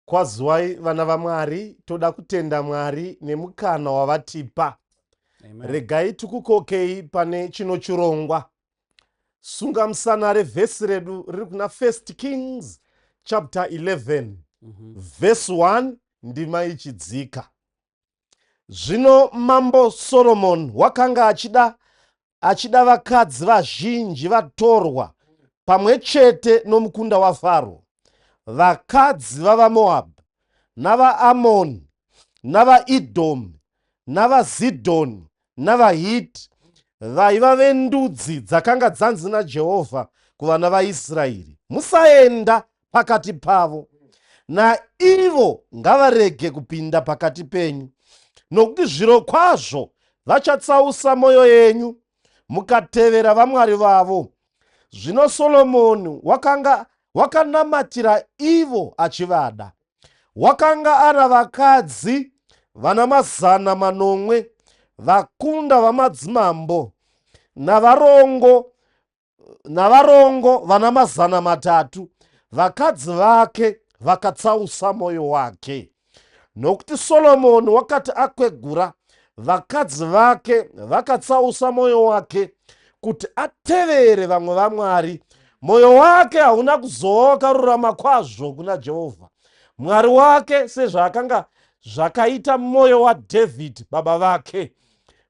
Kwaziwai vana vaMwari, toda kutenda Mwari nemukana wavatipa. Amen. Regai tikukokei pane chino chirongwa. Sunga musana revhesi redu riri kuna 1 Kings chapter 11 vhesi 1 ndima ichidzika. Zvino Mambo Solomon wakanga achida vakadzi vazhinji vatorwa pamwe chete nomukunda waFaro, vakadzi vavaMoabhu navaAmoni navaIdhomi navaZidhoni navaHiti, vaiva vendudzi dzakanga dzanzi naJehovha kuvana vaIsraeri, "Musaenda pakati pavo, naivo ngavarege kupinda pakati penyu, nokuti zviro kwazvo vachatsausa mwoyo yenyu mukatevera vamwari vavo." Zvino Solomoni wakanga wakanamatira ivo achivada. Wakanga ana vakadzi vana 700, vakunda vamadzimambo, navarongo vana 300. Vakadzi vake vakatsausa mwoyo wake, nokuti Solomoni wakati akwegura, vakadzi vake vakatsausa mwoyo wake kuti atevere vamwe vamwari. Mwoyo wake hauna kuzova wakarurama kwazvo kuna Jehovha Mwari wake, sezvaakanga zvakaita mwoyo waDhavhidhi baba vake.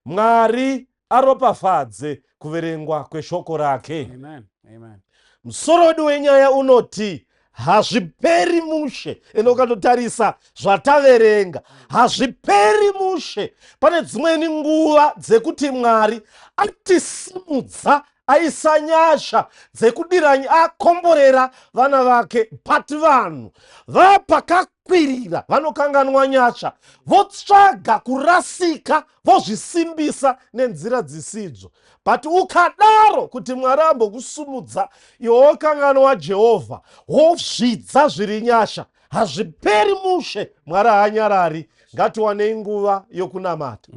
Mwari aropafadze kuverengwa kweshoko rake. Amen. Amen. Musoro wedu wenyaya unoti "Hazviperi mushe". Ende ukandotarisa zvataverenga, hazviperi mushe. Pane dzimweni nguva dzekuti Mwari atisimudza, aisa nyasha dzekudira, akomborera vana vake, but vanhu vapakakwirira vanokanganwa nyasha, votsvaga kurasika, vozvisimbisa nenzira dzisidzo. But ukadaro kuti Mwari ambokusumudza, iwe wokanganwa Jehovha, wozvidza zviri nyasha, hazviperi mushe. Mwari haanyarari. Ngatiwanei nguva yokunamata.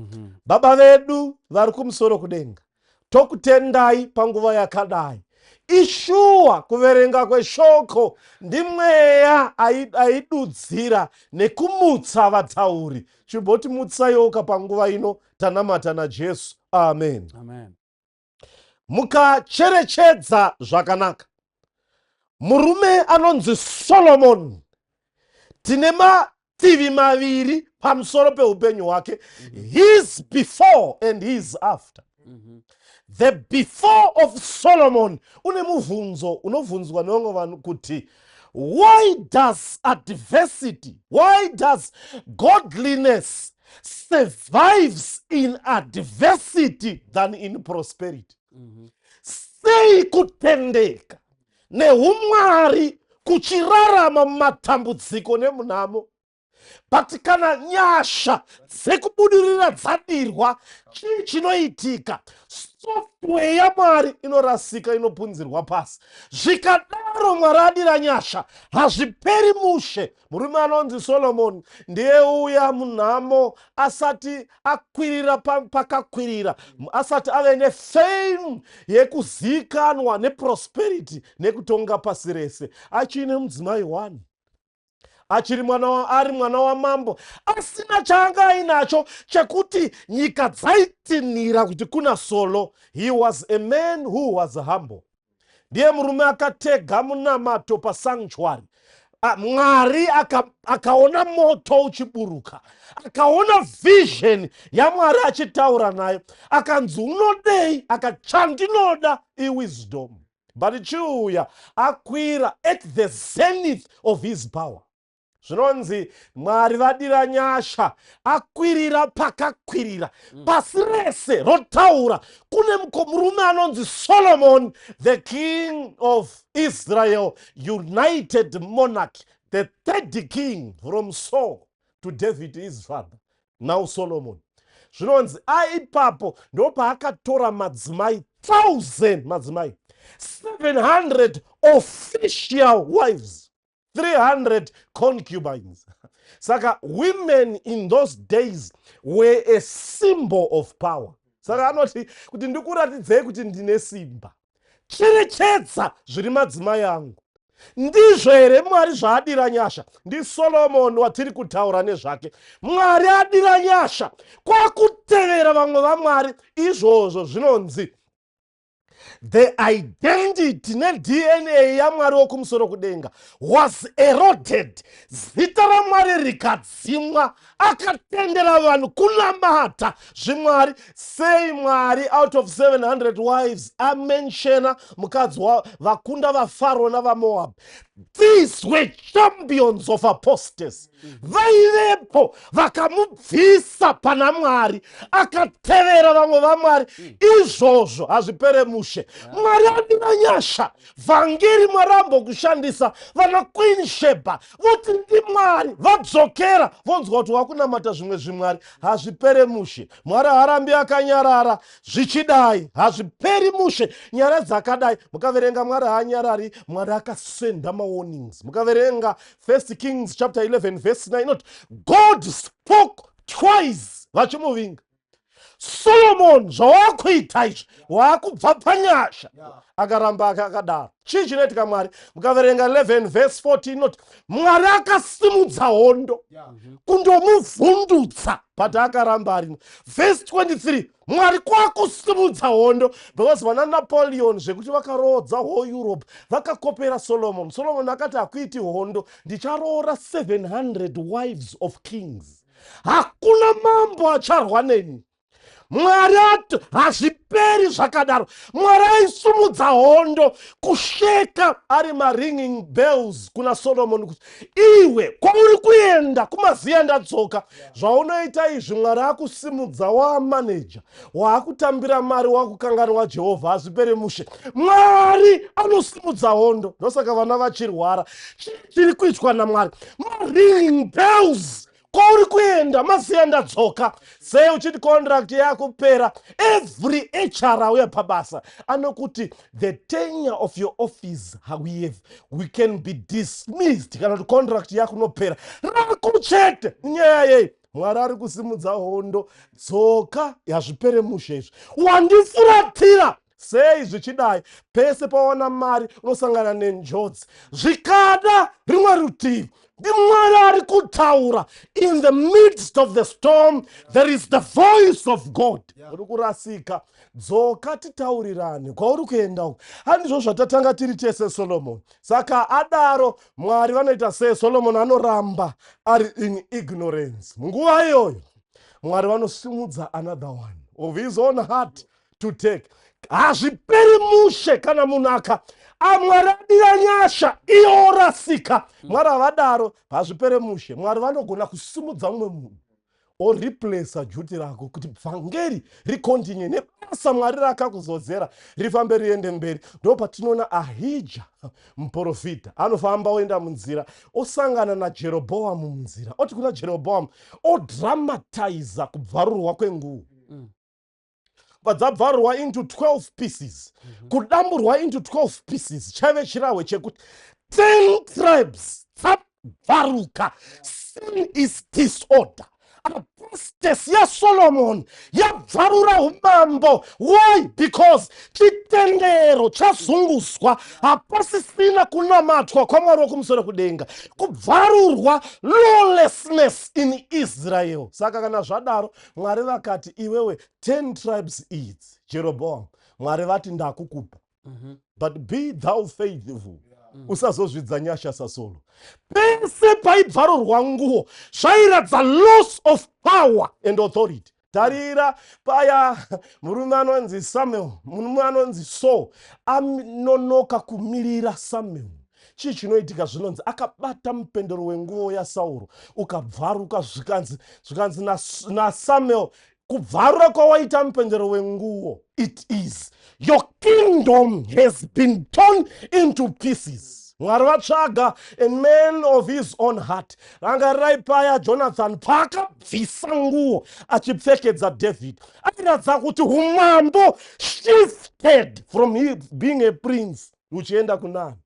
Baba vedu vari kumusoro kudenga, tokutendai panguva yakadai. Ishuwa kuverenga kweshoko ndimweya aidudzira nekumutsa vatauri. Chimbotimutsaiwoka panguva ino. Tanamata naJesu, amen. Amen. Mukacherechedza zvakanaka, murume anonzi Solomon, tine mativi maviri pamusoro peupenyu hwake, his before and his after. The before of Solomon, une mubvunzo unobvunzwa nevamwe vanhu kuti, why does adversity, why does godliness survives in adversity than in prosperity? Sei kutendeka neumwari kuchirarama mumatambudziko nemunhamo, but kana nyasha dzekubudirira dzadirwa, chii chinoitika? Software yaMwari inorasika, inopunzirwa pasi. Zvikadaro, Mwari adira nyasha, hazviperi mushe. Murume anonzi Solomon ndiye uya munhamo, asati akwirira pakakwirira, asati ave nefame yekuzivikanwa neprosperity nekutonga pasi rese, achiine mudzimai one, achiri ari mwana wamambo, asina chaanga ainacho chekuti nyika dzaitinhira kuti kuna Solo. He was a man who was humble. Ndiye murume akatega munamato pasanctuary. Mwari akaona moto uchiburuka, akaona vision yaMwari achitaura nayo, akanzi, "Unodei?" Akachandinoda iwisdom. But chiuya akwira at the zenith of his power, zvinonzi Mwari vadira nyasha, akwirira pakakwirira, pasi rese rotaura kune murume anonzi Solomon, the king of Israel, united monarch, the third king from Saul to David his father, now Solomon. Zvinonzi aipapo ndopaakatora madzimai 1000, madzimai 700 official wives, 300 concubines. Saka women in those days were a symbol of power. Saka anoti kuti, "Ndikuratidzei kuti ndine simba. Cherechedza zviri madzimai angu." Ndizvo here Mwari zvaadira nyasha? NdiSolomoni watiri kutaura nezvake. Mwari adira nyasha kwakutevera vamwe vamwari. Izvozvo zvinonzi the identity neDNA yaMwari wokumusoro kudenga was eroded. Zita raMwari rikadzimwa, akatendera vanhu kunamata zvimwari. Sei Mwari out of 700 wives amentiona mukadzi vakunda vaFaro navaMoab? These were champions of apostasy. Vaivepo vakamubvisa pana Mwari, akatevera vamwe vamwari. Izvozvo hazvipere mushe. Mwari adina nyasha, vhangeri Mwari ambokushandisa vana Queen Sheba, voti ndimwari, vadzokera vonzwa kuti wakunamata zvimwe zvimwari. Hazvipere mushe. Mwari haarambi akanyarara zvichidai. Hazviperi mushe nyaya dzakadai. Mukaverenga, Mwari haanyarari. Mwari akasenda mawarnings. Mukaverenga First Kings chapter 11 verse 9, not God spoke twice vachimuvinga Solomon, zvawakuita izvi, waakubva panyasha. Akaramba akadaro. Chii chinoitika? Mwari, mukaverenga 11 verse 14, not Mwari akasimudza hondo kundomuvhundutsa, but akaramba arimo. Verse 23, Mwari kwakusimudza hondo because vana Napoleon zvekuti vakaroodza whole Europe vakakopera Solomon. Solomon akati, "Hakuiti hondo, ndicharoora 700 wives of kings, hakuna mambo acharwa neni." Mwari ati hazviperi zvakadaro. Mwari aisumudza hondo kusheka ari maringing bells kuna Solomoni kuti iwe kwauri kuenda kumaziya ndadzoka, zvaunoita izvi. Mwari akusimudza, waamaneja, waakutambira mari, wakukanganwa Jehovha. Hazviperi mushe. Mwari anosimudza hondo. Ndosaka vana vachirwara. Chii chiri kuitwa naMwari? Maringing bells. Kwauri kuenda maziya ndadzoka. Sei uchiti contract yakupera? Every HR auya pabasa anokuti the tenure of your office, we can be dismissed, kana kuti contract yako inopera rako chete. Inyaya yei? Mwari ari kusimudza hondo. Dzoka, hazvipere mushe izvi. Wandifuratira sei zvichidai? Pese pawana mari unosangana nenjodzi. Zvikada rimwe rutivi, ndimwari ari kutaura. In the midst of the storm there is the voice of God. Uri kurasika, dzoka titaurirane. Kwauri kuenda uku handizvo zvatatanga tiri tese, Solomon. Saka adaro, Mwari vanoita sei? Solomon anoramba ari in ignorance. Munguva iyoyo Mwari vanosimudza another one of his own heart to take. Hazviperi mushe kana munhu aka amwari adira nyasha, iyo orasika. Mwari havadaro. Hazvipere mushe. Mwari vanogona kusimudza mumwe munhu oreplaca duty rako kuti vhangeri ricontinue nebasa Mwari rakakuzodzera rifambe riende mberi. Ndo patinoona Ahija muprofita anofamba oenda munzira, osangana naJerobhoamu munzira, oti kuna Jerobhoamu, odramatiza kubvarurwa kwenguo. Dzabvarurwa into 12 pieces, kudamburwa into 12 pieces, chaive chirahwe chekuti 10 tribes dzabvaruka. Sin is disorder. Apostasy yaSolomon yabvarura umambo. Why? Because chitendero chazunguzwa, hapasisina kunamatwa kwaMwari wokumusoro kudenga. Kubvarurwa, lawlessness in Israel. Saka kana zvadaro, Mwari vakati, "Iwewe, 10 tribes idzi, Jeroboam, Mwari vati ndakukupa, but be thou faithful, usazozvidza nyasha saSolo." Pese paibvarurwa nguo zvairatidza loss of power and authority. Tarira paya murume anonzi Samuel, murume anonzi Saul anonoka kumirira Samuel. Chii chinoitika? Zvinonzi akabata mupendero wenguo yaSauro, ukabvaruka. Zvikanzi naSamuel, "Kubvarura kwawaita mupendero wenguo, it is your kingdom has been torn into pieces." Mwari vatsvaga a man of his own heart. Rangarirai paya Jonathan paakabvisa nguo achipfekedza David, airatidza kuti umambo shifted from he being a prince uchienda kunani?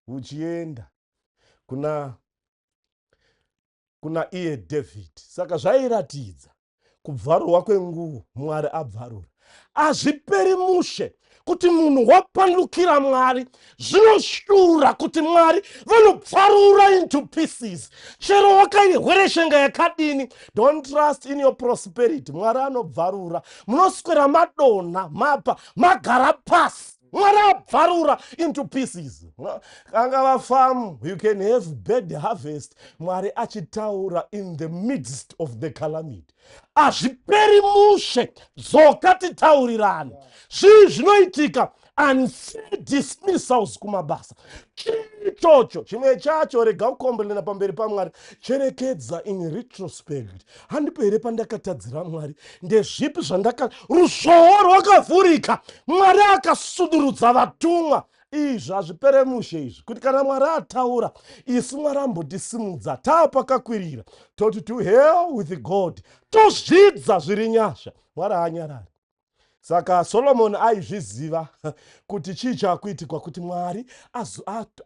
Uchienda kuna iye David. Saka zvairatidza kubvarurwa kwenguo, Mwari abvarura. Hazviperi mushe. Kuti munhu wapandukira Mwari, zvinoshura kuti Mwari vanobvarura into pieces. Chero wakaihwereshenga yakadini, don't trust in your prosperity. Mwari anobvarura. Munoswera madonha, mapa magara pasi, Mwari abvarura into pieces. Kangava farm, you can have bad harvest, Mwari achitaura in the midst of the calamity. Hazviperi mushe. Dzoka titaurirane. Zvii zvinoitika? Unfair dismissals kumabasa. Chichocho chimwe chacho, rega kukomberera pamberi paMwari. Cherekedza in retrospect: handipo here pandakatadzira Mwari? Ndezvipi zvandaka? Ruzhowo rwakavhurika, Mwari akasudurudza vatumwa. Izvi hazvipere mushe izvi, kuti kana Mwari ataura, isu Mwari ambotisimudza taapakakwirira, toti, "To hell with God," tozvidza zviri nyasha. Mwari haanyarari. Saka Solomoni aizviziva kuti chii chaakuitikwa, kuti Mwari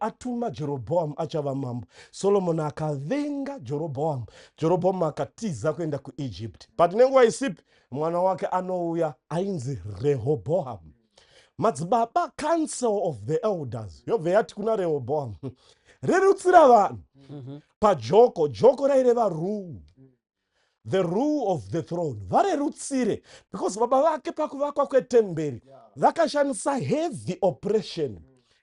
atuma Jerobhoamu achava mambo. Solomoni akavenga Jerobhoamu. Jerobhoamu akatiza kuenda kuEgypt, but nenguva isipi mwana wake anouya ainzi Rehobhoamu. Madzibaba, council of the elders yobva yati kuna Rehobhoamu, "Rerutsira vanhu pajoko." Joko raireva rule, the rule of the throne. Varerutsire because baba vake pakuvakwa kwetemberi vakashandisa heavy oppression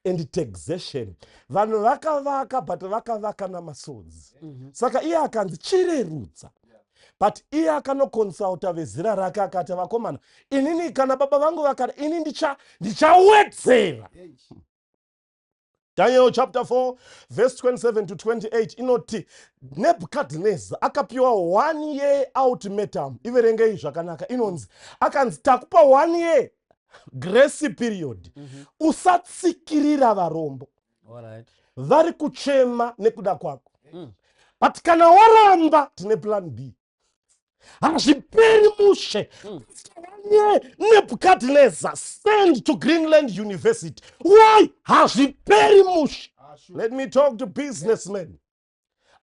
and taxation. Vanhu vakavaka, but vakavaka namasodzi. Saka iye akanzi, "Chirerutsa." But iye akanokonsulta vezira rake, akati, "Vakomana, inini kana baba vangu vakati, ini ndichawedzera." Daniel chapter 4 verse 27 to 28 inoti Nebhukadhineza akapiwa one year ultimatum. Iverengei zvakanaka. Inonzi akanzi, "Takupa one year grace period. Usatsikirira varombo vari kuchema nekuda kwako. But kana waramba, tine plan B." Hazviperi mushe. One Nebhukadhineza send to Greenland University. Why? Hazviperi mushe. Let me talk to businessmen,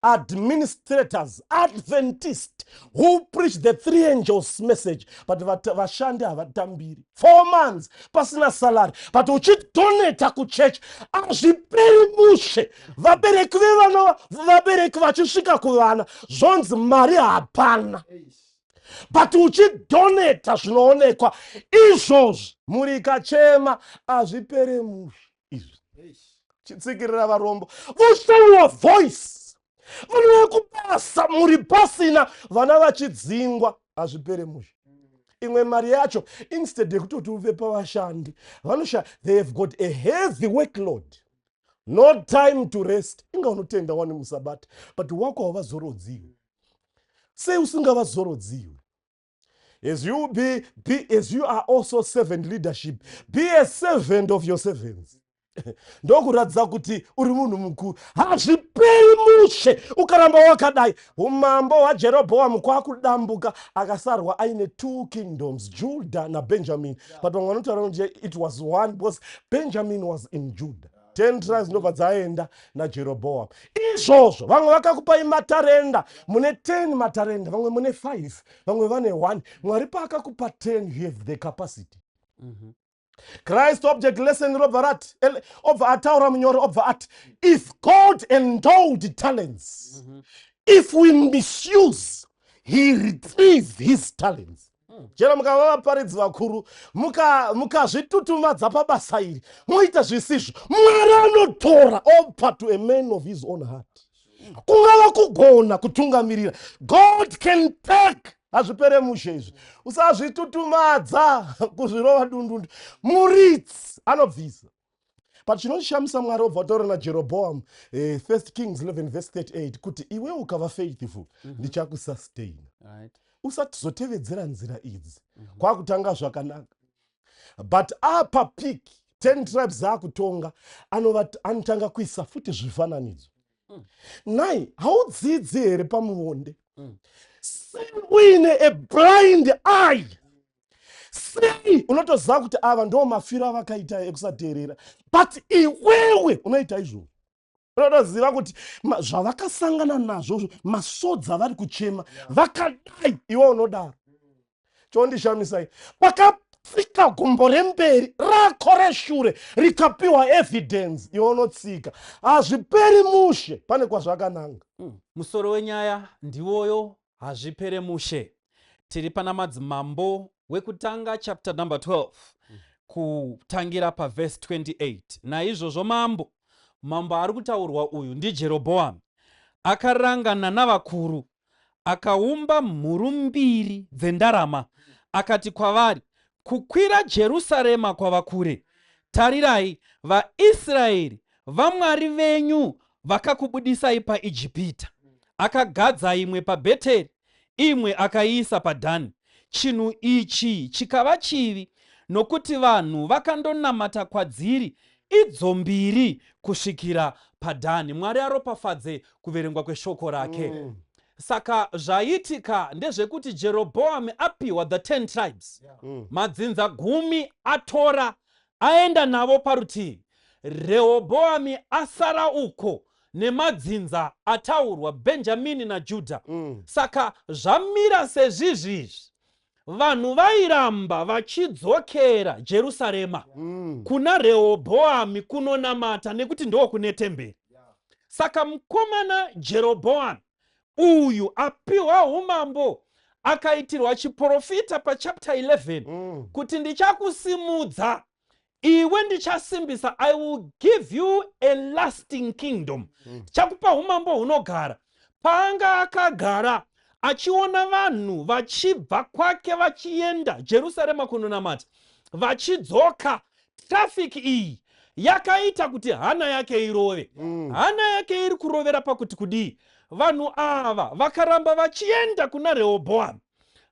administrators, Adventist who preach the three angels message, but vashandi havatambiri, 4 months pasina salary, but uchidonata kuchechi. Hazviperi mushe. Vabereki vevana, vabereki vachisvika kuvana, zvonzi mari hapana, but uchidonata zvinoonekwa izvozvi. Muri ikachema, hazvipere mushe izvi. Chitsikirira varombo, voshayiwa voice. Vanouya kubasa, muri pasina, vana vachidzingwa. Hazvipere mushe. Imwe mari yacho, instead yekutoti uve pavashandi vanosha, they have got a heavy workload, no time to rest. Inga unotenda wani musabata, but wako havazorodziwe. Sei usingavazorodziwe? As you be as you are also servant leadership, be a servant of your servants. Ndokuratidza kuti uri munhu mukuru. Hazviperi mushe ukaramba wakadai. Umambo hwaJerobhoamu kwakudambuka, akasarwa aine two kingdoms, Judah naBenjamin, but vamwe vanotaura kuti it was one because Benjamin was in Judah. 10 tribes ndobva dzaenda naJerobhoamu. Izvozvo vamwe vakakupai matarenda, mune 10 matarenda, vamwe mune 5, vamwe vane 1. Mwari paakakupa 10, you have the capacity. Christ Object Lesson robva rati, obva ataura munyori, obva ati, "If God endowed talents, if we misuse, he retrieve his talents." Chero mukava vaparidzi vakuru, mukazvitutumadza pabasa iri, moita zvisizvo, Mwari anotora opa to a man of his own heart. Kungava kugona kutungamirira, God can take. Hazvipere mushe izvi. Usazvitutumadza kuzvirova dundundu. Muridzi anobvisa. But chinoshamisa, Mwari obva taura naJerobhoam, First Kings 11 verse 38, kuti iwe ukava faithful, ndichakusustain. Usatizotevedzera nzira idzi. Kwakutanga zvakanaka, but apa peak 10 tribes akutonga, anotanga kuisa futi zvifananidzo. Nai haudzidzi here pamuonde? Sei uine a blind eye? Sei unotoziva kuti ava ndo mafiro avakaita ekusateerera, but iwewe unoita izvozvo? Unotoziva kuti zvavakasangana nazvo, masodza vari kuchema vakadai, iwe unodaro. Chondishamisai, Tsika gumbo remberi rako reshure rikapiwa evidence, iwe unotsika. Hazviperi mushe, pane kwazvakananga. Musoro wenyaya ndiwoyo, hazvipere mushe. Tiri pana Madzimambo Wekutanga chapter number 12, kutangira pavhesi 28. Naizvozvo mambo ari kutaurwa uyu ndiJerobhoami, akarangana navakuru, akaumba mhuru mbiri dzendarama, akati kwavari, "Kukwira Jerusarema kwava kure. Tarirai, vaIsraeri vamwari venyu vakakubudisai paIjipita." Akagadza imwe paBheteri, imwe akaiisa paDhani. Chinhu ichi chikava chivi, nokuti vanhu vakandonamata kwadziri idzo mbiri kusvikira paDhani. Mwari aropafadze kuverengwa kweshoko rake. Saka zvaitika ndezvekuti Jerobhoami apiwa the 10 tribes, madzinza 10 atora, aenda navo parutivi. Rehobhoami asara uko nemadzinza ataurwa, Bhenjamini naJudha. Saka zvamira sezvizvizvi, vanhu vairamba vachidzokera Jerusarema kuna Rehobhoami kunonamata, nekuti ndo kune temberi. Saka mukomana Jerobhoami uyu apiwa umambo, akaitirwa chiprofita pachapter 11 kuti ndichakusimudza iwe, ndichasimbisa, I will give you a lasting kingdom, ndichakupa umambo hunogara. Paanga akagara achiona vanhu vachibva kwake vachienda Jerusarema kunonamata, vachidzoka, traffic iyi yakaita kuti hana yake irove. Hana yake iri kurovera pakuti kudii? Vanhu ava vakaramba vachienda kuna Rehobhoami,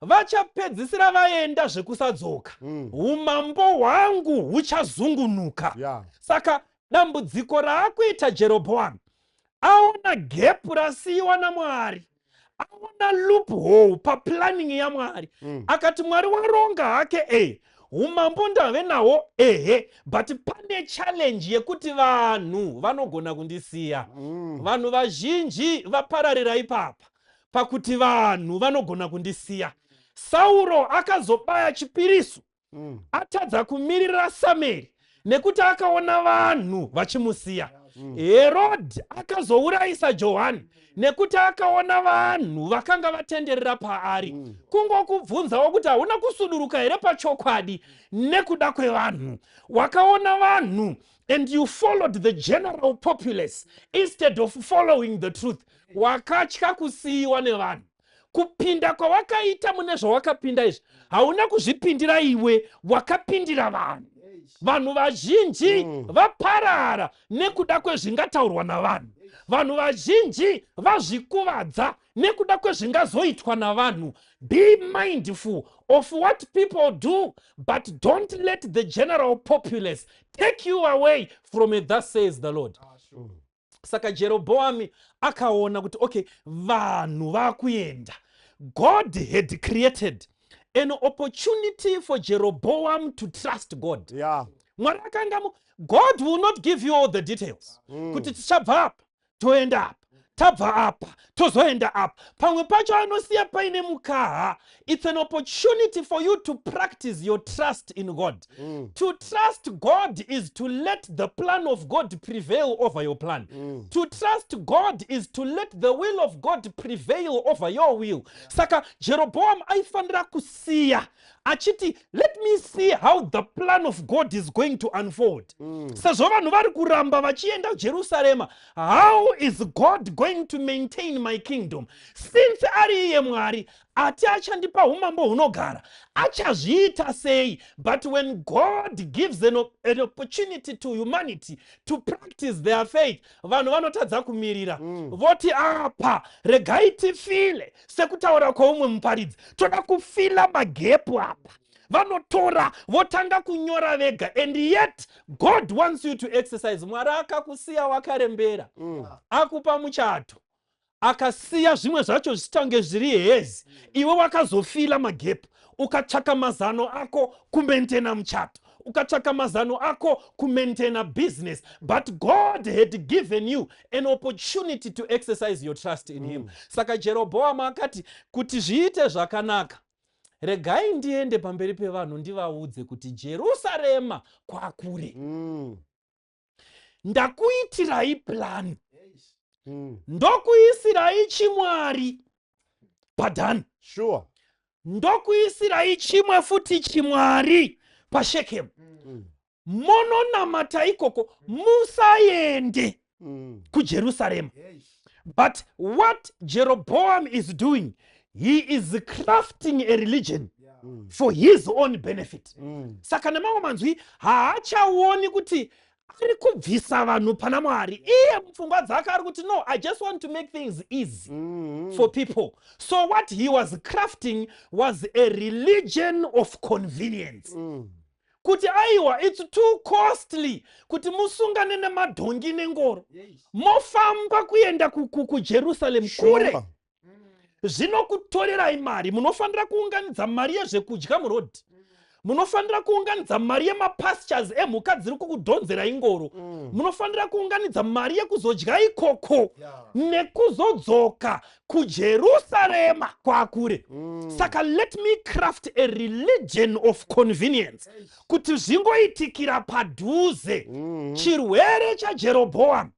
vachapedzisira vaenda zvekusadzoka. Umambo hwangu huchazungunuka. Saka dambudziko raakuita Jerobhoami, aona gap rasiyiwa naMwari, aona loophole paplanning yaMwari. Akati Mwari waronga hake, e umambo ndave nawo ehe, but pane challenge yekuti vanhu vanogona kundisiya. Vanhu vazhinji vapararira ipapa pakuti vanhu vanogona kundisiya. Sauro akazobaya chipiriso atadza kumirira Samueri nekuti akaona vanhu vachimusiya. Herodhi akazourayisa Johani nekuti akaona vanhu vakanga vatenderera paari. Kungokubvunzawo kuti hauna kusuduruka here pachokwadi nekuda kwevanhu? Wakaona vanhu and you followed the general populace instead of following the truth. Wakatya kusiyiwa nevanhu. Kupinda kwawakaita mune zvawakapinda izvi, hauna kuzvipindira iwe, wakapindira vanhu. Vanhu vazhinji vaparara nekuda kwezvingataurwa navanhu. Vanhu vazhinji vazvikuvadza nekuda kwezvingazoitwa navanhu. Be mindful of what people do, but don't let the general populace take you away from it. Thus says the Lord. Saka Jerobhoami akaona kuti okay, vanhu vakuenda. God had created an opportunity for Jeroboam to trust God. Mwari akanga God will not give you all the details kuti tichabva apa toenda apa, tabva apa tozoenda apa. Pamwe pacho anosiya paine mukaha. It's an opportunity for you to practice your trust in God. To trust God is to let the plan of God prevail over your plan. To trust God is to let the will of God prevail over your will. Saka Jeroboam aifanira kusiya achiti, "Let me see how the plan of God is going to unfold." Sezvo vanhu vari kuramba vachienda Jerusarema, how is God going to maintain my kingdom? Since ari iye Mwari ati achandipa umambo hunogara, achazviita sei? But when God gives an opportunity to humanity to practice their faith, vanhu vanotadza kumirira. Voti apa regai tifile, sekutaura kwoumwe muparidzi, toda kufila magap apa. Vanotora votanga kunyora vega, and yet God wants you to exercise. Mwari akakusiya wakarembera, akupa muchato, akasiya zvimwe zvacho zvichitange zviri hezi. Iwe wakazofila magap, ukatsvaka mazano ako kumaintaina muchato, ukatsvaka mazano ako kumaintaina business, but God had given you an opportunity to exercise your trust in him. Saka Jeroboamu akati kuti zviite zvakanaka, Regai ndiende pamberi pevanhu ndivaudze kuti Jerusarema kwakure. Ndakuitirai plan. Ndokuisirai chimwari paDhani. Ndokuisirai chimwe futi chimwari paShekemu. Mononamata ikoko, musaende kuJerusarema. But what Jeroboam is doing, he is crafting a religion for his own benefit. Saka nemamwe manzwi, haachaoni kuti ari kubvisa vanhu pana Mwari. Iye mupfungwa dzake ari kuti, "No, I just want to make things easy for people." So what he was crafting was a religion of convenience, kuti aiwa, it's too costly kuti musungane nemadhongi nengoro mofamba kuenda kuJerusalem kure. Zvinokutorerai mari. Munofanira kuunganidza mari yezvekudya murodhi, munofanira kuunganidza mari yemapastures emhuka dziri kukudhonzerai ngoro, munofanira kuunganidza mari yekuzodya ikoko nekuzodzoka kuJerusarema kwakure. Saka let me craft a religion of convenience kuti zvingoitikira padhuze. Chirwere chaJerobhoamu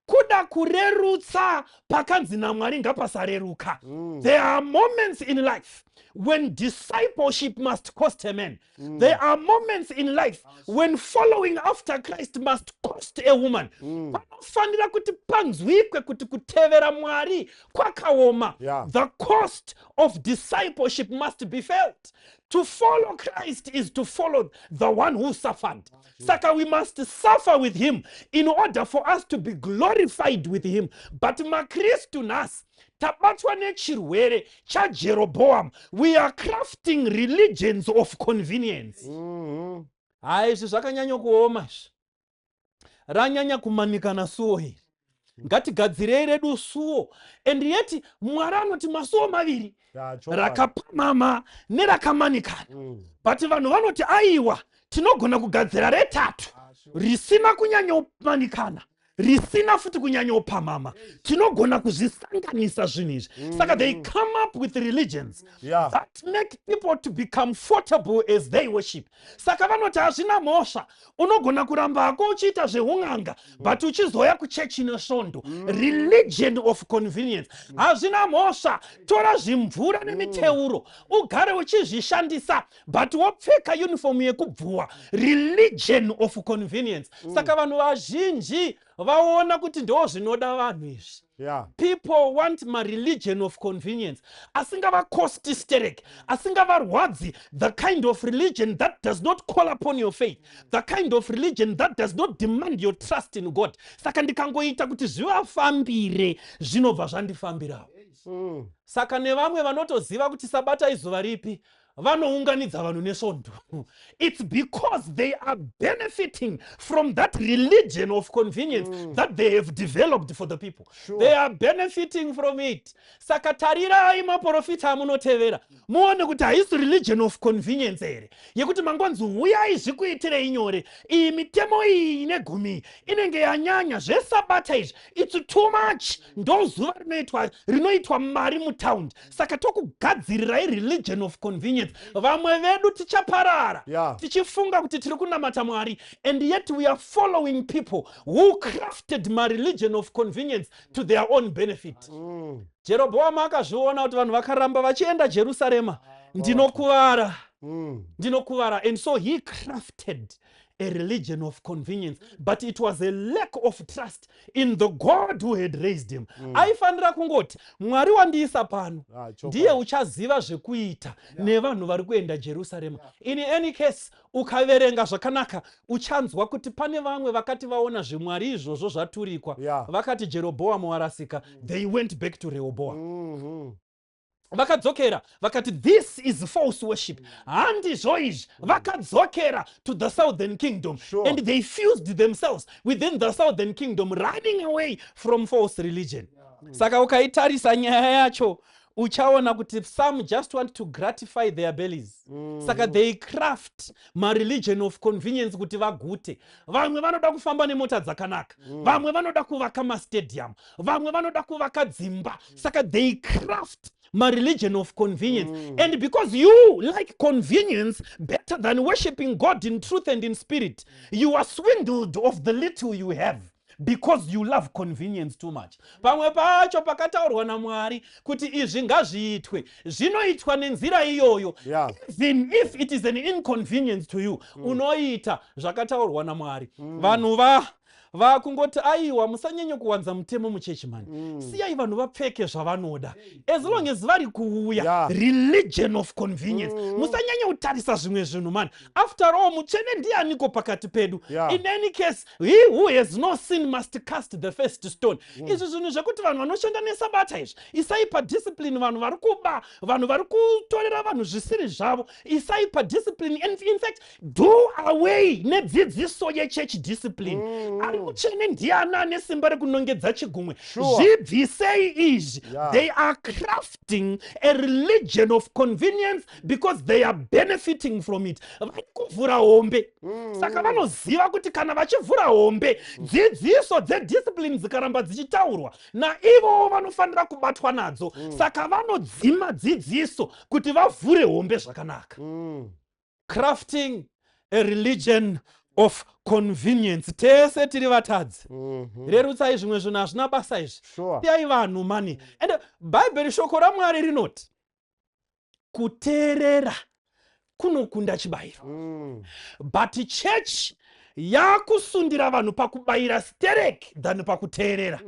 kuda kurerutsa pakanzi naMwari ngapasareruka. There are moments in life when discipleship must cost a man. There are moments in life when following after Christ must cost a woman. Panofanira kuti panzwikwe kuti kutevera Mwari kwakaoma. The cost of discipleship must be felt. To follow Christ is to follow the one who suffered. Saka we must suffer with him in order for us to be glorified with him. But maKristu nhasi tabatwa nechirwere chaJeroboam. We are crafting religions of convenience. Hai, izvi zvakanyanya kuoma izvi, ranyanya kumanikana suo iri. Ngatigadzirei redu suo. And yet Mwari anoti masuo maviri, Yeah, chokwadi. Rakapamhama nerakamanikana. But vanhu vanoti aiwa, tinogona kugadzira retatu risina kunyanyomanikana, risina futi kunyanyopamhama. Tinogona kuzvisanganisa zvinhu izvi. Saka they come up with religions that make people to be comfortable as they worship. Saka vanoti hazvina mhosva, unogona kuramba hako uchiita zveun'anga, but uchizoya kuchechi nesvondo. Religion of convenience. Hazvina mhosva, tora zvimvura nemiteuro ugare uchizvishandisa, but wopfeka uniform yekubvuwa. Religion of convenience. Saka vanhu vazhinji vaona kuti ndo zvinoda vanhu izvi. People want mareligion of convenience asingavakosti sterek, asingavarwadzi, the kind of religion that does not call upon your faith, the kind of religion that does not demand your trust in God. Saka ndikangoita kuti zvivafambire, zvinobva zvandifambirawo. Saka nevamwe vanotoziva kuti Sabata izuva ripi, vanounganidza vanhu nesvondo. It's because they are benefiting from that religion of convenience that they have developed for the people. They are benefiting from it. Saka tarirai maprofita amunotevera, muone kuti haisi religion of convenience here, yekuti mangonzi uyai zvikuitirei nyore. Iyi mitemo iyi ine gumi inenge yanyanya, zvesabata izvi, it's too much. Ndo zuva rinoitwa mari mutaundi, saka tokugadzirirai religion of convenience. Vamwe vedu tichaparara tichifunga kuti tiri kunamata Mwari, and yet we are following people who crafted mareligion of convenience to their own benefit. Jeroboamu akazviona kuti vanhu vakaramba vachienda Jerusarema, ndinokuvara, ndinokuvara. And so he crafted a religion of convenience, but it was a lack of trust in the God who had raised him. Aifanira kungoti, "Mwari wandiisa pano, Ah, chokwadi. ndiye uchaziva zvekuita nevanhu vari kuenda Jerusarema." In any case, ukaverenga zvakanaka, uchanzwa kuti pane vamwe vakati vaona zvimwari izvozvo zvaturikwa, vakati Jerobhoamu warasika. They went back to Rehoboam. Vakadzokera vakati, "This is false worship, handizvo izvi." Vakadzokera to the southern kingdom and they fused themselves within the southern kingdom, running away from false religion. Saka ukaitarisa nyaya yacho, uchaona kuti some just want to gratify their bellies. Saka they craft mareligion of convenience kuti vagute. Vamwe vanoda kufamba nemota dzakanaka, vamwe vanoda kuvaka mastadium, vamwe vanoda kuvaka dzimba. Saka they craft Mareligion of convenience. And because you like convenience better than worshiping God in truth and in spirit, you are swindled of the little you have because you love convenience too much. Pamwe pacho pakataurwa naMwari kuti izvi ngazviitwe, zvinoitwa nenzira iyoyo. Even if it is an inconvenience to you, unoita zvakataurwa naMwari. Vanhu va vakungoti, "Aiwa, musanyanye kuwanza mutemo muchechi mani. Siyai vanhu vapfeke zvavanoda as long as vari kuuya." Religion of convenience. Musanyanye kutarisa zvimwe zvinhu mani. After all, mutsvene ndianiko pakati pedu? In any case, he who has no sin must cast the first stone. Izvi zvinhu zvekuti vanhu vanoshanda nesabata izvi, isai padiscipline vanhu vari kuba, vanhu vari kutorera vanhu zvisiri zvavo. Isai padiscipline and in fact do away nedzidziso yechurch discipline. Ari mutsvene ndiani ane simba rekunongedza chigumwe? Zvibvisei izvi. They are crafting a religion of convenience because they are benefiting from it. Vari kuvhura hombe, saka vanoziva kuti kana vachivhura hombe, dzidziso dzediscipline dzikaramba dzichitaurwa naivowo vanofanira kubatwa nadzo. Saka vanodzima dzidziso kuti vavhure hombe zvakanaka. Crafting a religion of convenience. Tese tiri vatadzi. Rerutsai zvimwe zvinhu, hazvina basa izvi. Siyai vanhu mani. Ende Bhaibheri, shoko raMwari rinoti kuteerera kunokunda chibayiro. But church yakusundira vanhu pakubayira sterek than pakuteerera.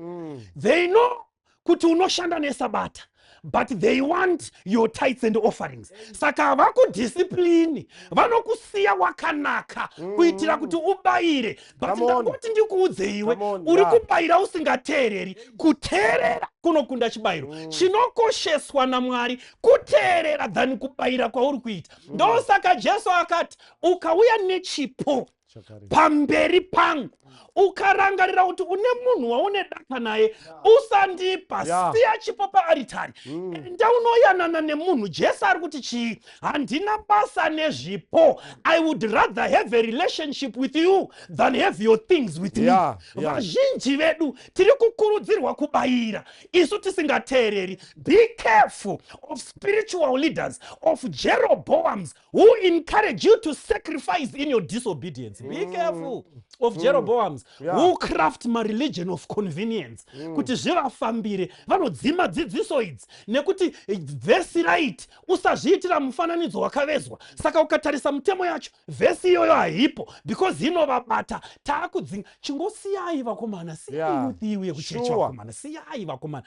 They know kuti unoshanda nesabata, but they want your tithes and offerings. Saka havakudiscipline, vanokusiya wakanaka kuitira kuti ubayire. But Come on. ndangoti ndikuudze iwe Come on, uri kubayira usingateereri, kuteerera kunokunda chibayiro. Chinokosheswa naMwari kuteerera than kubayira kwauri kuita. Ndosaka Jesu akati ukauya nechipo Chakare. pamberi pangu, ukarangarira kuti une munhu waune daka naye, usandipa. Siya chipo paaritari, enda unoyanana nemunhu. Jesu ari kuti chii? Handina basa nezvipo. I would rather have a relationship with you than have your things with me. Vazhinji vedu tiri kukurudzirwa kubayira isu tisingateereri. Be careful of spiritual leaders of Jeroboams who encourage you to sacrifice in your disobedience. Be careful of Jeroboams who craft mareligion of convenience kuti zvivafambire. Vanodzima dzidziso idzi nekuti vhesi right, "Usazviitira mufananidzo wakavezwa." Saka ukatarisa mutemo yacho, vhesi iyoyo haipo because inovabata. Taakudzinga. Chingosiyai vakomana, siyai youth iuye kuchechi. Vakomana, siyai vakomana.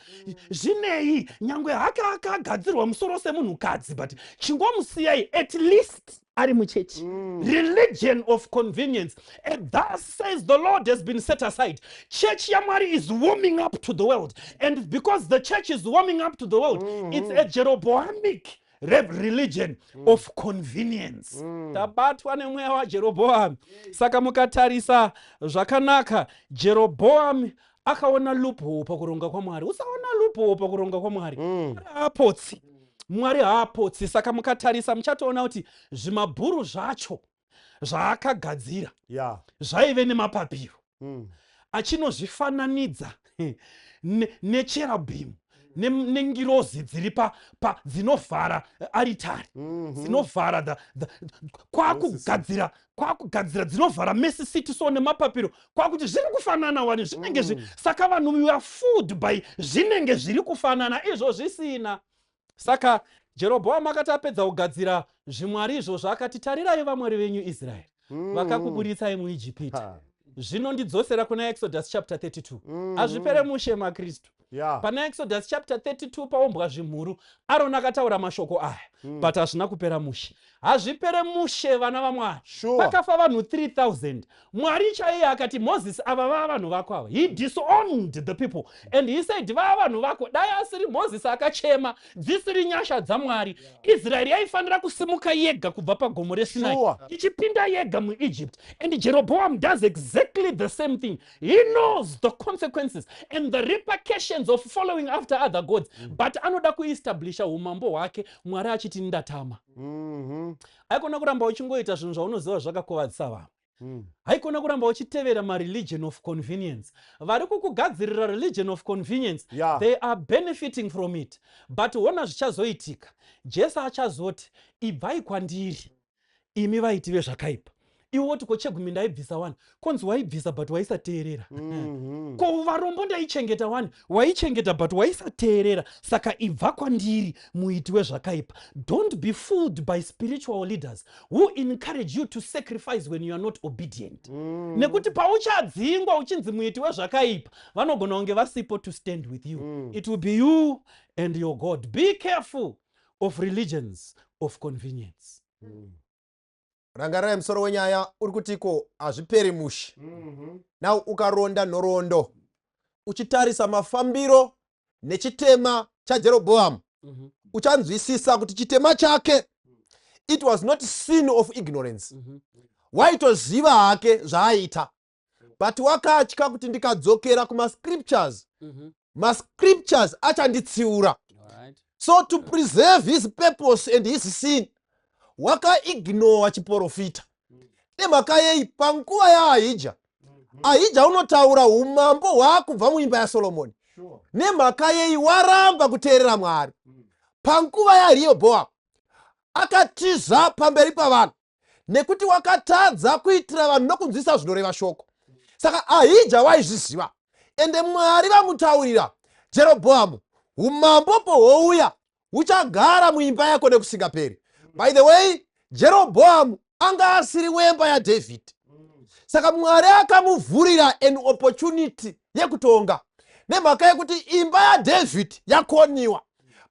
Zvinei nyangwe hake akagadzirwa musoro semunhukadzi, but chingomusiyai, at least ari muchechi. Religion of convenience. And thus says the Lord has been set aside. Church yaMwari is warming up to the world, and because the church is warming up to the world, it's a Jeroboamic religion of convenience. Tabatwa nemweya waJeroboami. Saka mukatarisa zvakanaka, Jeroboami akaona loophole pakuronga kwaMwari. Usaona loophole pakuronga kwaMwari. Mwari haapotsi, Mwari haapotsi. Saka mukatarisa muchatoona kuti zvimabhuru zvacho zvaakagadzira zvaive nemapapiro, achinozvifananidza necherubim, nengirozi dziri pa dzinovhara aritari, dzinovhara kwakugadzira dzinovhara mercy seat, so nemapapiro, kwakuti zviri kufanana wani, zvinenge saka vanhu, you are fooled by zvinenge zviri kufanana izvo zvisina. Saka Jerobhoamu akati apedza kugadzira zvimwari izvozvo, akati, "Tarirai vamwari venyu, Israeri, vakakuburitsai muIjipita." Zvinondidzosera kuna Exodus chapter 32. Hazvipere mushe, maKristu. Pana Exodus chapter 32 paumbwa zvimhuru, Aroni akataura mashoko aya, but hazvina kupera mushe. Hazvipere mushe, vana vaMwari. Pakafa vanhu 3000. Mwari chaiye akati, "Mozisi, ava vava vanhu vako ava." He disowned the people and he said, "Vava vanhu vako." Dai asiri Mozisi akachema, dzisiri nyasha dzaMwari, Israeri yaifanira kusimuka yega kubva pagomo reSinai ichipinda yega muEgypt. And Jeroboam does exactly the same thing. He knows the consequences and the repercussions of following after other gods, but anoda kuestablisha umambo hwake, Mwari achiti, "Ndatama." Aikona kuramba uchingoita zvinhu zvaunoziva zvakakuvadzisa vamwe. Haikona kuramba uchitevera mareligion of convenience. Vari kukugadzirira religion of convenience, they are benefiting from it, but hona zvichazoitika. Jesu achazoti, "Ibvai kwandiri, imi vaiti vezvakaipa." Iwe woti, "Kochegumi ndaibvisa wani?" Konzi, "Waibvisa, but waisateerera." "Ko varombo ndaichengeta wani?" "Waichengeta, but waisateerera. Saka ibva kwandiri, muiti wezvakaipa." Don't be fooled by spiritual leaders who encourage you to sacrifice when you are not obedient, nekuti pauchadzingwa uchinzi muiti wezvakaipa, vanogona kunge vasipo to stand with you. It will be you and your God. Be careful of religions of convenience. Rangarirai, musoro wenyaya uri kutiko hazviperi mushe. Now ukaronda nhoroondo, uchitarisa mafambiro nechitema chaJerobhoamu, uchanzwisisa kuti chitema chake, it was not sin of ignorance. Waitoziva hake zvaaita, but wakatya kuti ndikadzokera kumascriptures, mascriptures achanditsiura. So to preserve his purpose and his sin, wakaignora chiprofita. Nemhaka yei? Panguva yaAhija, Ahija unotaura umambo hwaakubva muimba yaSolomoni. Nemhaka yei? Waramba kuteerera Mwari. Panguva yaRehobhoamu, akatiza pamberi pavanhu nekuti wakatadza kuitira vanhu nokunzwisa zvinoreva shoko. Saka Ahija waizviziva, ende Mwari vamutaurira, "Jerobhoamu, umambo pohouya huchagara muimba yako nekusingaperi." By the way, Jerobhoamu anga asiri wemba yaDhavhidhi. Saka Mwari akamuvhurira an opportunity yekutonga nemhaka yekuti imba yaDhavhidhi yakoniwa,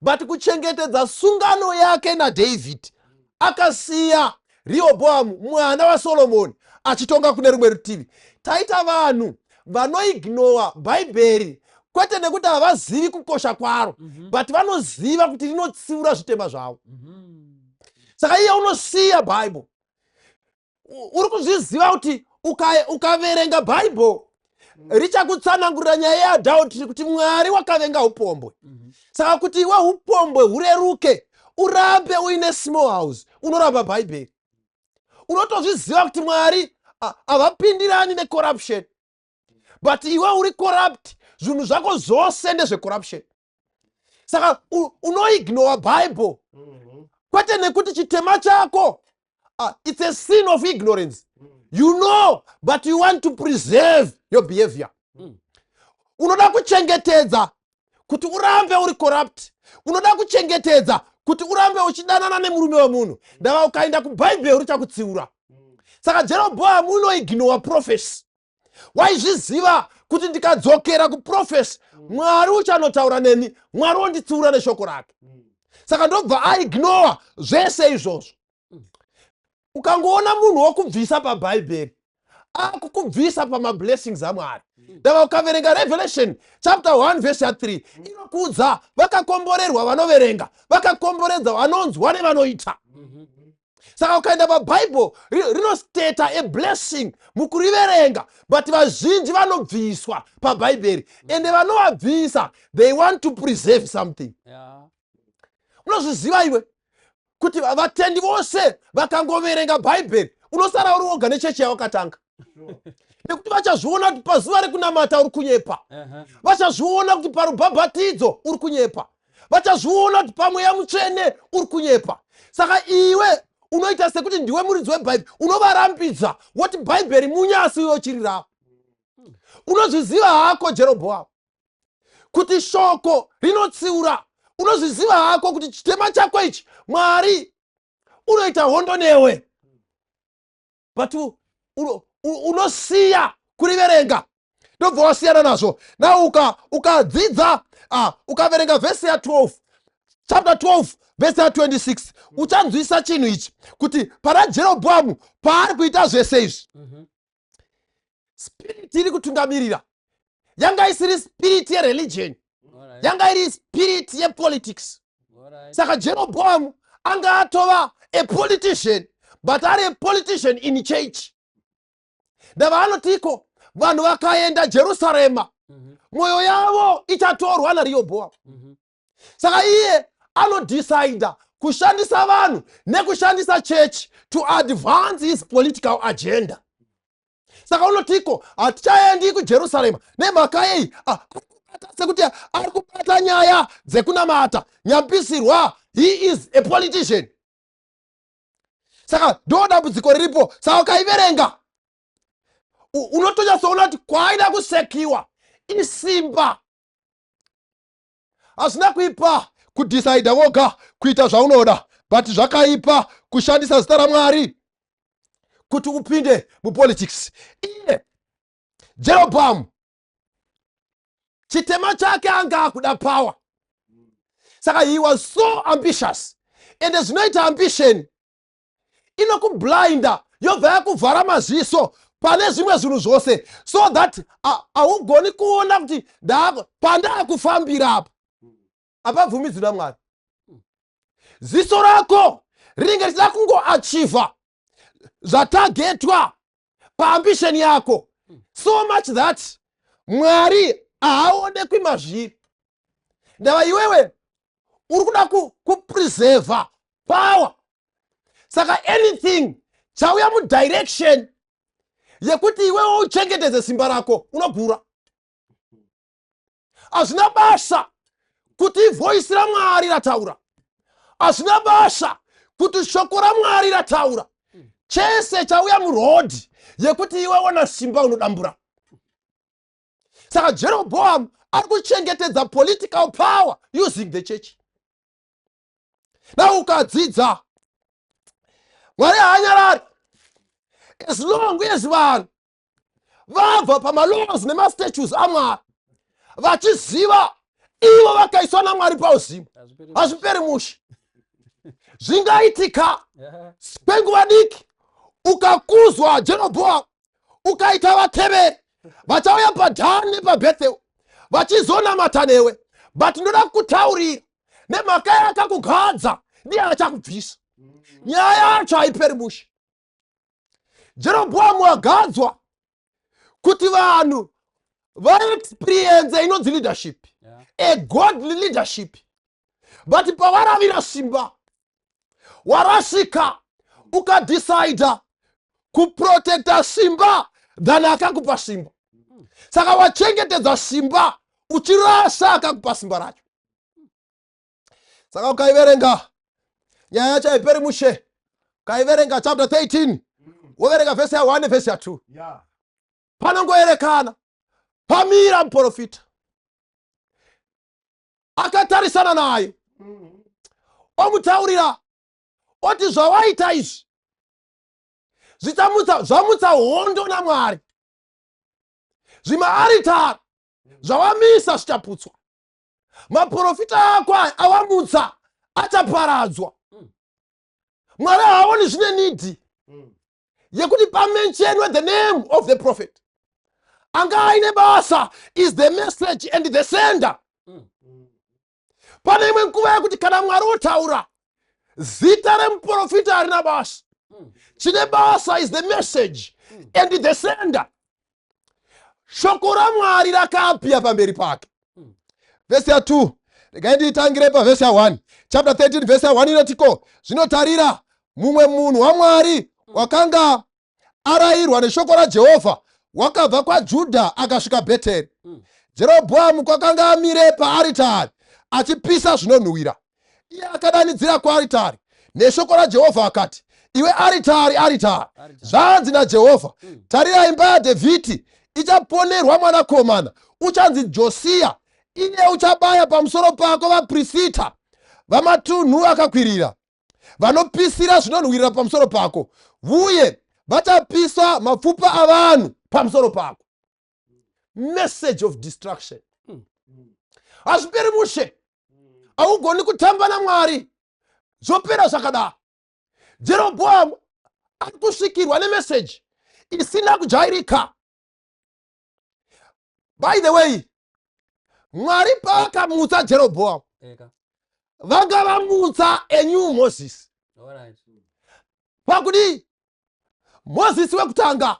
but kuchengetedza sungano yake naDhavhidhi, akasiya Rehobhoamu mwana waSolomoni achitonga kune rumwe rutivi. Taita vanhu vanoignora Bhaibheri, kwete nekuti havazivi kukosha kwaro, but vanoziva kuti rinotsiura zvitema zvavo. Saka iye unosiya Bhaibheri. Uri kuzviziva kuti ukaverenga Bhaibheri, richakutsanangurira nyaya yeadultery, kuti Mwari wakavenga upombwe. Saka kuti iwe upombwe hureruke, urambe uine small house, unoramba Bhaibheri. Unotozviziva kuti Mwari havapindirani necorruption, but iwe uri corrupt. Zvinhu zvako zvose ndezvecorruption. Saka unoignora Bible, kwete nekuti chitema chako, it's a sin of ignorance. You know, but you want to preserve your behavior. Unoda kuchengetedza kuti urambe uri corrupt. Unoda kuchengetedza kuti urambe uchidanana nemurume wemunhu. Ndava ukaenda kuBhaibheri, richakutsiura. Saka Jerobhoamu unoignora prophecy. Waizviziva kuti ndikadzokera kuprophecy, Mwari uchanotaura neni, Mwari wonditsiura neshoko rake. Saka ndobva aignora zvese izvozvo. Ukangoona munhu wokubvisa paBhaibheri, akukubvisa pamablessings aMwari. Ndava ukaverenga Revelation chapter 1 verse ya3, inokuudza vakakomborerwa vanoverenga, vakakomboredza vanonzwa nevanoita. Saka ukaenda pabhaibheri, rinostata a blessing mukuriverenga, but vazhinji vanobviswa pabhaibheri, ende vanovabvisa, they want to preserve something. Unozviziva iwe kuti vatendi vose vakangoverenga Bhaibheri, unosara uri woga nechechi yawakatanga, nekuti vachazviona kuti pazuva rekunamata uri kunyepa. Vachazviona kuti parubhabhatidzo uri kunyepa. Vachazviona kuti pamweya mutsvene uri kunyepa. Saka iwe unoita sekuti ndiwe muridzi webhaibheri. Unovarambidza, woti Bhaibheri munyasi, iwe uchiri ravo. Unozviziva hako, Jerobhoamu, kuti shoko rinotsiura. Unozviziva hako kuti chitema chako ichi, Mwari unoita hondo newe, but unosiya kuriverenga, ndobva wasiyana nazvo. Na ukadzidza, ukaverenga vhesi ya12, chapter 12 vhesi ya26, uchanzwisa chinhu ichi, kuti pana Jerobhoamu paari kuita zvese izvi, spirit iri kutungamirira yanga isiri spirit yereligion, yanga iri spirit yepolitics. Saka Jerobhoamu anga atova a politician, but ari a politician in church. Ndava anotiko vanhu vakaenda Jerusarema, mwoyo yavo ichatorwa naRehobhoamu. Saka iye anodhisaidha kushandisa vanhu nekushandisa church to advance his political agenda. Saka unotiko hatichaendi kuJerusarema nemhaka yei? Ah, ari kubata sekuti ari kubata nyaya dzekunamata. Nyampisirwa, he is a politician. Saka ndo dambudziko riripo. Saka ukaiverenga unotonyatsoona kuti kwaaida kusekiwa isimba. Hazvina kuipa kudhisaidha voga kuita zvaunoda, but zvakaipa kushandisa zita raMwari kuti upinde mupolitics. Iye Jeroboamu, chitema chake anga akuda power, saka he was so ambitious. Ende zvinoita ambition inokublinda, yobva yakuvhara maziso pane zvimwe zvinhu zvose, so that haugoni kuona kuti pandaakufambira apa hapabvumidzwi naMwari. Ziso rako rinenge richida kungoachivha zvatagetwa paambition yako so much that Mwari haaonekwi mazviri. Ndava iwewe uri kuda kupreserva power, saka anything chauya mudirection yekuti iwewe uchengetedze simba rako unogura. Hazvina basa kuti ivoice raMwari rataura, hazvina basa kuti shoko raMwari rataura. Chese chauya muroad yekuti iwe wana simba, unodambura. Saka Jeroboam ari kuchengetedza political power using the church. Na ukadzidza, Mwari haanyarari as long as vanhu vabva pamalaws nemastatutes aMwari, vachiziva ivo vakaiswa naMwari pauzimu. Hazviperi mushe. Zvingaitika kwenguva diki ukakuzwa, Jeroboam, ukaita vateveri vachauya paDhani nepaBethel vachizonamata newe, but ndoda kukutaurira, nemhaka yakakugadza ndiye achakubvisa. Nyaya yacho haiperi mushe. Jeroboamu wagadzwa kuti vanhu vaexperience inonzi leadership, a godly leadership, but pavaravira simba warasika, ukadhisaidha kuprotecta simba than akakupa simba. Saka wachengetedza simba uchirasa akakupa simba racho. Saka ukaiverenga nyaya yacho haiperi mushe. Ukaiverenga chapter 13, woverenga vhesi ya1 nevhesi ya2, panongoerekana pamira muprofita akatarisana naye, omutaurira oti, "Zvawaita izvi zvichamutsa, zvamutsa hondo naMwari. Zvimaaritari zvawamisa zvichaputswa. Maprofita ako aya awamutsa achaparadzwa." Mwari haaoni zvine need yekuti pamentionwe the name of the prophet. Anga aine basa is the message and the sender. Pane imwe nguva yekuti kana Mwari otaura, zita remuprofita harina basa. Chine basa is the message and the sender. Shoko raMwari rakaapia pamberi pake. Vhesi ya2, regai ndiitangire pavhesi ya1. Chapter 13 vhesi ya1 inotiko, "Zvinotarira, mumwe munhu waMwari wakanga arayirwa neshoko raJehovha wakabva kwaJudha akasvika Bheteri. Jerobhoamu kwakanga amire paaritari achipisa zvinonhuhwira. Iye akadanidzira kuaritari neshoko raJehovha akati, 'Iwe aritari, aritari, zvanzi naJehovha, tarira, imba yaDhavhidhi ichaponerwa mwanakomana uchanzi Josiya. Iye uchabaya pamusoro pako vaprisita vamatunhu akakwirira vanopisira zvinonhuhwirira pamusoro pako, uye vachapisa mapfupa avanhu pamusoro pako." Message of destruction. Hazviperi mushe. Haugoni kutamba naMwari zvopera zvakadaro. Jeroboamu ari kusvikirwa nemeseji isina kujairika. By the way, Mwari paakamutsa Jeroboamu, vanga vamutsa a new Moses. Pakuti Mozisi wekutanga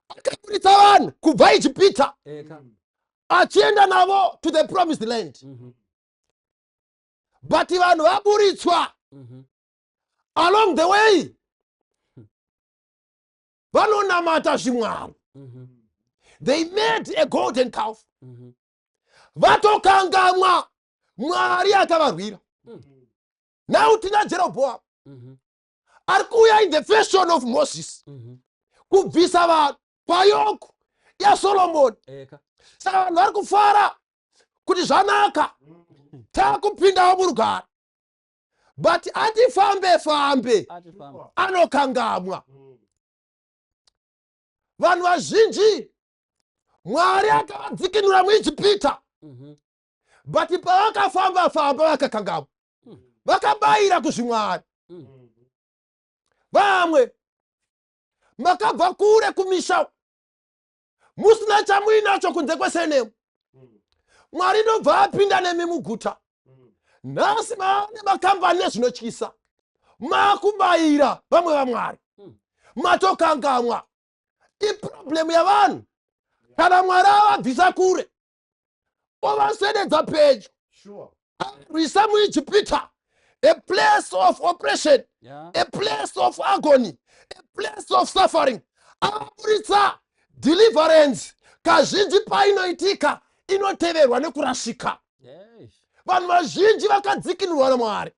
akaburitsa vanhu kubva Ijipita achienda navo to the promised land, but vanhu vaburitswa, along the way Vanonamata zvimwari. They made a golden calf. Vatokangamwa Mwari akavarwira. Now tina Jerobhoamu ari kuuya in the fashion of Moses kubvisa vanhu payoke yaSolomoni. Saka vanhu vari kufara kuti zvanaka, takupindawo murugare, but atifambe fambe anokangamwa. Vanhu vazhinji Mwari akavadzikinura muIjipita, but pavakafamba famba vakakangamwa, vakabayira kuzvimwari. Vamwe makabva kure kumisha musina chamuinacho kunze kwesenemu. Mwari ndobva apinda nemi muguta. Nhasi maane makambani nezvinotyisa, makubayira vamwe vamwari, matokangamwa. Iproblem yavanhu kana Mwari avabvisa kure ovaswededza pedyo. Arwisa muIjipita, a place of oppression, a place of agony, a place of suffering, avaburitsa. Deliverance kazhinji painoitika inoteverwa nekurashika. Vanhu vazhinji vakadzikinurwa naMwari,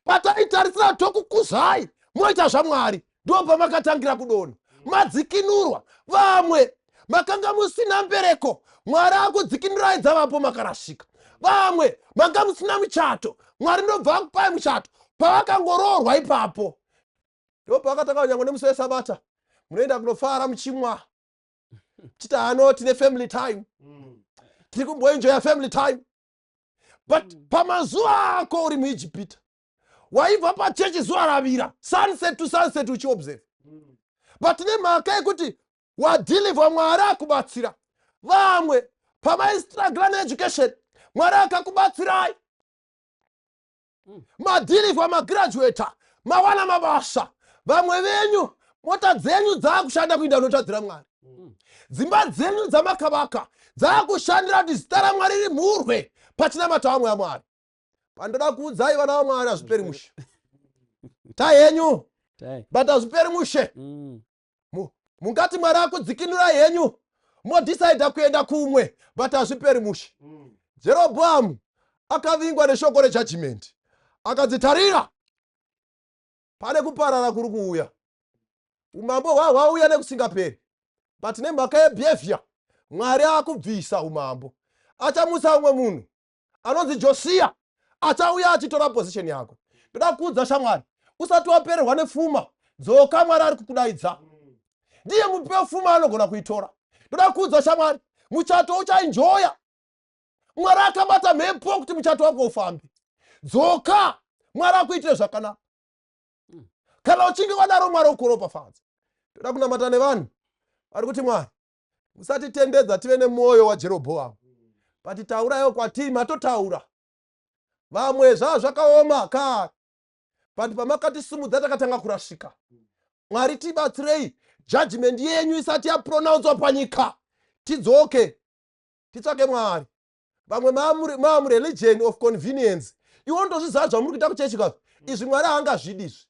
pataitarisira tokukuzai moita zvaMwari, ndo pamakatangira kudonha madzikinurwa. Vamwe makanga musina mbereko, Mwari akudzikinurai, dzavapo, makarashika. Vamwe manga musina muchato, Mwari ndobva akupai muchato. Pavakangoroorwa ipapo ndo pavakatanga kunyange nemusi wesabata munoenda kunofara muchimwa, chiti ano tine family time, tiri kumboenjoya family time. But pamazuva ako uri muIjipita waibva pachechi zuva ravira, sunset to sunset uchiobserve. But nemhaka yekuti wadeliverwa, Mwari akubatsira. Vamwe pamaistrugla needucation, Mwari akakubatsirai, madeliverwa, magraduata, mawana mabasa. Vamwe venyu mota dzenyu dzaakushanda kuinda unotadzira Mwari. Dzimba dzenyu dzamakavaka dzaakushandira kuti zita raMwari rimhurwe pachinamata vamwe vaMwari. Pandoda kuudzai, vana vaMwari, hazviperi mushe. Tai henyu, but hazviperi mushe. Mungati Mwari akudzikinurai henyu, modhisaidha kuenda kumwe, but hazviperi mushe. Jerobhoamu akavingwa neshoko rejudgment, akadzitarira pane kuparara kuri kuuya. Umambo hwahwauya nekusingaperi, but nemhaka yebehavior Mwari akubvisa umambo, achamutsa umwe munhu anonzi Josiya achauya achitora position yako. Ndoda kuudza shamwari, usati wapererwa nepfuma, dzoka. Mwari ari kukudaidza, ndiye mupi wepfuma, anogona kuitora. Ndoda kuudza shamwari, muchato uchaenjoya, Mwari akabata mhepo kuti muchato wako ufambe. Dzoka, Mwari akuitire zvakanaka. Kana uchinge wadaro, Mwari ukuropafadza. Toda kunamata nevanhu vari kuti, "Mwari, musatitendedza tive nemwoyo waJerobhoamu, but tauraiwo kwatiri." Matotaura vamwe zvava zvakaoma kare, but pamakatisumudza takatanga kurashika. Mwari, tibatsirei, judgment yenyu isati yapronounswa panyika, tidzoke titsvake Mwari. Vamwe maamureligion of convenience. Iwe unotozviziva zvamuri kuita kuchechi kazvo izvi, Mwari haangazvidi izvi.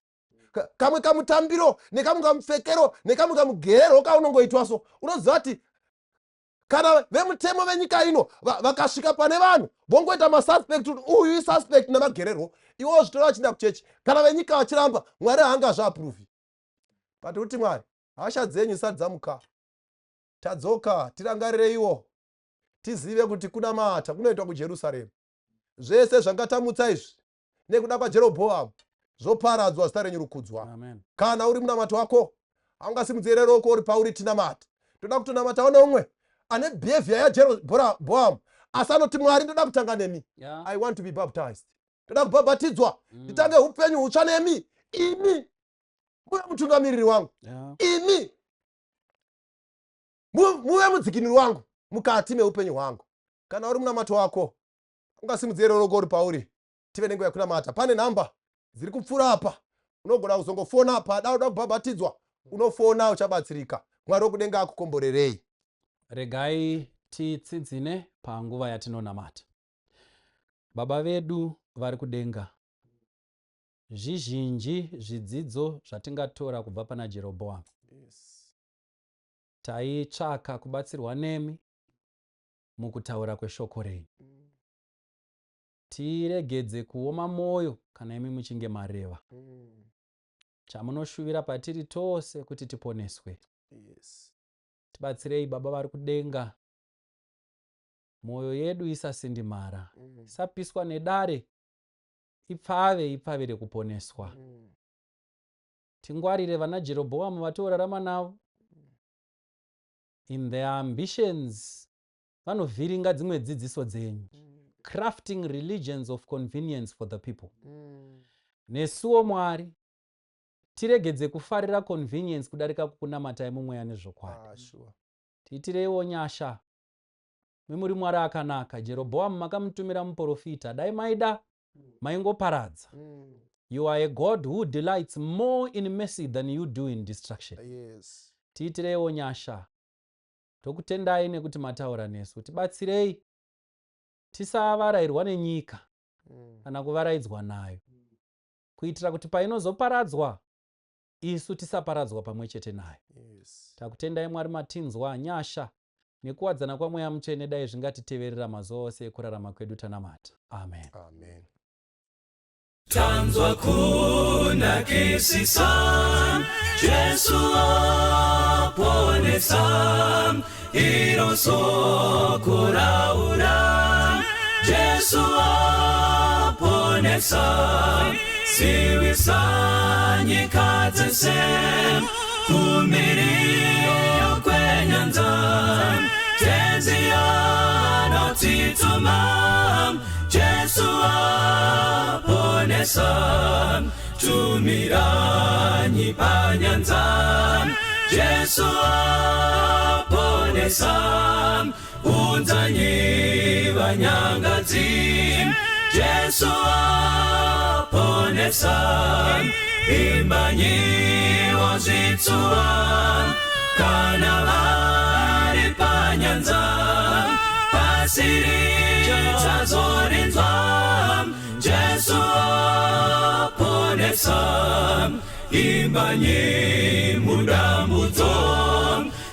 Kamwe kamutambiro nekamwe kamupfekero nekamwe kamugerero kaunongoitwa so, unoziva kuti kana vemutemo venyika ino vakasvika pane vanhu vongoita masuspect kuti uyu isuspect nemagererwo iwo zvitora vachienda kuchechi, kana venyika vachiramba, Mwari haangazviapprovi. But kuti Mwari, hasha dzenyu isati dzamuka, tadzoka, tirangarireiwo, tizive kuti kunamata kunoitwa kuJerusarema. Zvese zvangatamutsa izvi nekuda kwaJerobhoamu zvoparadzwa, zita renyu rukudzwa. Amen. Kana uri munamato wako, haungasimudzire roko uri pauri, tinamate. Toda kutonamatawo neumwe ane behavior yaJerobhoamu, asi anoti, "Mwari, ndoda kutanga nemi. I want to be baptized, ndoda kubhabhatidzwa, nditange upenyu hutsva nemi. Imi muve mutungamiriri wangu, imi muve mudzikinuri wangu mukati meupenyu hwangu." Kana uri munamato wako, ungasimudzire roko uri pauri, tive nenguva yekunamata. Pane nhamba dziri kupfuura apa, unogona kuzongofona pada uda kubhabhatidzwa, unofona, uchabatsirika. Mwari wokudenga akukomborerei. Regai titsinzine panguva yatinonamata. Baba vedu vari kudenga, zvizhinji zvidzidzo zvatingatora kubva pana Jerobhoamu. Taitsvaka kubatsirwa nemi mukutaura kweshoko renyu. Tiregedze kuoma mwoyo kana imi muchinge mareva. Chamunoshuvira patiri tose kuti tiponeswe. Yes. Tibatsirei Baba vari kudenga. Mwoyo yedu isasindimara. Isapiswa nedare. Ipfave ipfavire kuponeswa. Tingwarire vana Jerobhoamu vatiorarama navo. In their ambitions vanovhiringa dzimwe dzidziso dzenyu. Crafting religions of convenience for the people. Nesuwo Mwari tiregedze kufarira convenience kudarika kukunamatai mumweya nezvokwadi. Ah, sure. Tiitireiwo nyasha. Memuri Mwari akanaka. Jerobhoamu makamutumira muprofita. Dai maida maingoparadza. You are a God who delights more in mercy than you do in destruction. Yes. Tiitireiwo nyasha. Tokutendai nekuti mataura nesu. Tibatsirei tisavarairwa nenyika kana kuvaraidzwa nayo, kuitira kuti painozoparadzwa isu tisaparadzwa pamwe chete nayo. Yes. Takutendai Mwari matinzwa nyasha nekuwadzana kwaMweya Mutsvene dai zvingatiteverera mazuva ose ekurarama kwedu tanamata. Amen. Amen. Tanzwa kunakisisa Jesu aponesa iro soko raura Jesu aponesa siwisa nyika dzese kumiriyo kwenyanza tenzi anotituma Jesu aponesa tumiranyi panyanza Jesu aponesa unzanyi vanyangadzi Jesu aponesa imbanyi wazvitsuwa kana vari panyanza pasiri chazorinzwa Jesu aponesa imbanyi mudambudzo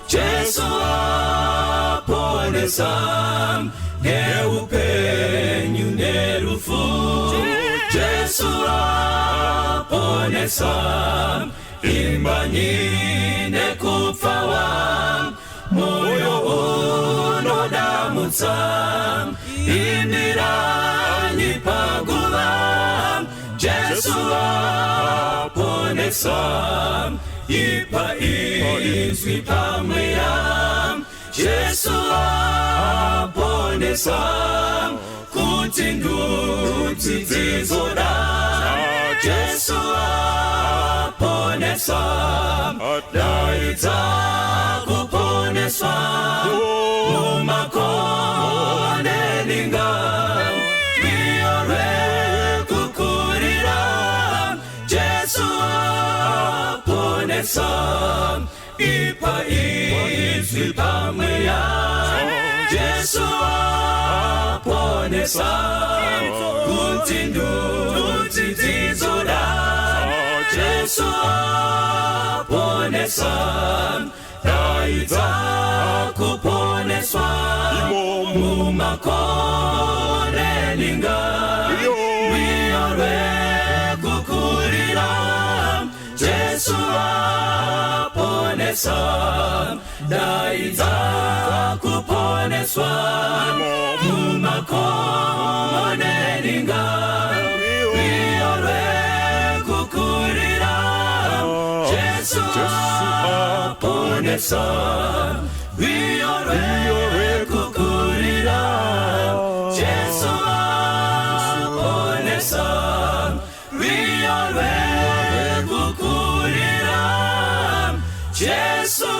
Jesu aponesa neupenyu nerufu Jesu aponesa imbanyi nekupfawa moyo unodamutsa imiranyi paguva Jesu aponesa ipa izwi pamweya Jesu aponesa kuti ndudzi dzizoda Jesu aponesa daidza kuponeswa mumakore ninga rwiyo rwekukurira Jesu aponesa ipa izwi pamweya Jesu aponesa kuti ndudzi dzizoda Jesu aponesa daidza kuponeswa mumakore ninga rwiyo rwekukurira Jesu aponesa daidza kuponeswa mumakore ninga rwiyo rwekukurira Jesu aponesa rwiyo rwekukurira Jesu aponesa rwiyo rwekukurira Jesu.